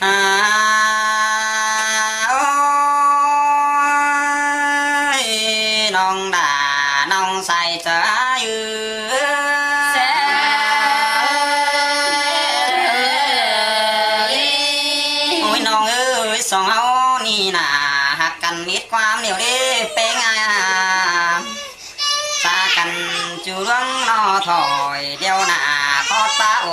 ອາ ໂອ້ຍ ນ້ອງດາ ນ້ອງຊາຍເຈົ້າເອີຍ ໂອ້ຍ ນ້ອງເອີຍ ສອງເຮົານີ້ນາ ຮັກກັນມິດຄວາມແນວເດ ເປັນໄງ ສາກັນຈູດວງນໍຖອຍ ດຽວໜ້າຂອດປາໂອ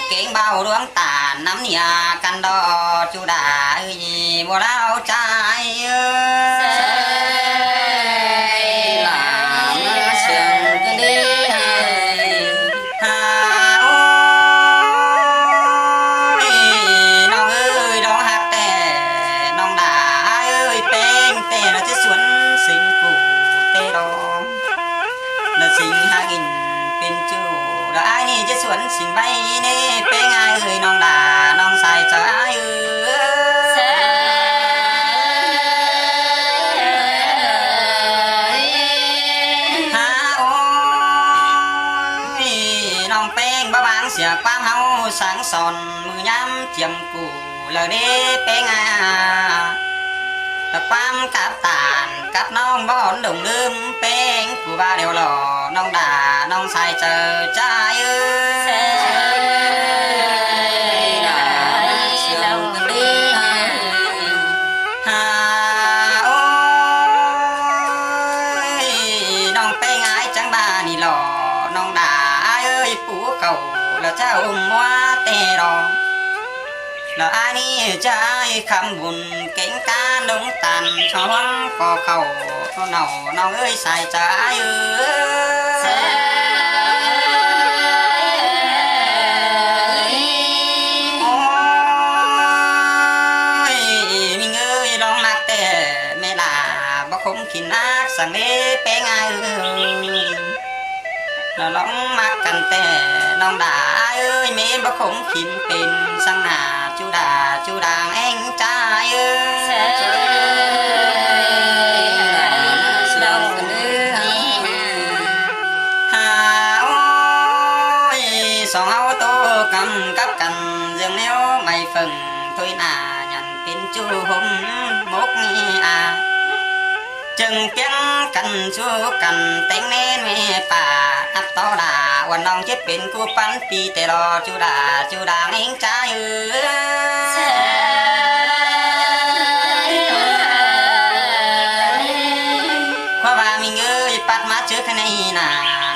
ເກງເບົາດວງຕານ ນຳເນຍກັນດອກ ຈູດາເອີຍ ບໍ່ລາວຈາຍເອີຍ ຫຼານເຊື່ອງກັນເດ້ ຫາ ໂອ້ຍ ນ້ອງເອີຍ ນ້ອງຮັກແທ້ ນ້ອງດາເອີຍ ເປັນແຕ່ລະຈະສວນສິງກູເຕດອງ ລະສິງຫາກິນເປັນຈູ ລະອ້າຍນີ້ຈະສວນສິງໄວ້ເນ ເປັນອາຍເອີຍ ນ້ອງດາ ນ້ອງຊາຍເຈົ້າເອີຍ ຫາ ໂອ້ຍ ນ້ອງແປ້ງ ບໍ່ວາງເສຍຄວາມເຮົາສັ່ງສອນ ມື້ຍາມຈຽມກູ ລະເດເປັນອາຍ ລະຄວາມກັບຕານກັບນ້ອງ ບໍ່ດົງລືມເປັນກູວ່າແລ້ວຫຼໍ ນ້ອງດາ ນ້ອງຊາຍເຈົ້າຈາເອີຍ ຫາ ໂອ້ຍ ນ້ອງແປ້ງອາຍຈັ່ງບານີ້ຫຼໍ ນ້ອງດາເອີຍ ປູເຂົ້າລະຈະອຸມຫົວແຕ່ດອງ ລະອາຍນີ້ຈະອາຍຄຳບຸນ ເກັ່ງການດົງຕັນ ຊອງກໍເຂົ້າເນົ່າ ນ້ອງເອີຍ ຊາຍຈາເອີຍ ໂອ້ຍ ມິງເອີຍ ລອງມັກແຕ່ແມ່ຫຼ້າ ບໍ່ຄົມຂີ້ນນັກສັງເດ ເປັນອາຍເອີຍ ລະລອງມັກກັນແຕ່ນ້ອງດາເອີຍ ເມບໍ່ຄົມຂີນເປັນສັງໜ້າ ຈູດາ ຈູດາງແອງຈາເອີຍ ຫາ ໂອ້ຍ ສອງເຮົາໂຕກຳກັບກັນ ເລື່ອງແນວໄມ້ເຜິ້ງ ໂຕຍໜ້າຍັງເປັນຈູຫົ່ມມົກມີອາ ຈຶ່ງປຽງກັນຊູກັນ ແຕ່ງແມ່ນແມ່ປ້າ ນັບຕໍ່ລາວັນນ້ອງຈະເປັນກູປັນປີແຕ່ລໍ ຈູດາ ຈູດາງເອງຈາເອີຍ ເພາະວ່າມິງເອີຍ ປັດມາເຈີຂ້າໃນໜ້າ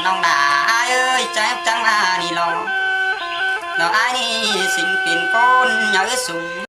ນ້ອງດາອ້າຍເອີຍ ຈັກຈັ່ງວ່ານີ້ລອ ລະອ້າຍນີ້ສິງເປັນຄົນໃຫຍ່ສູງ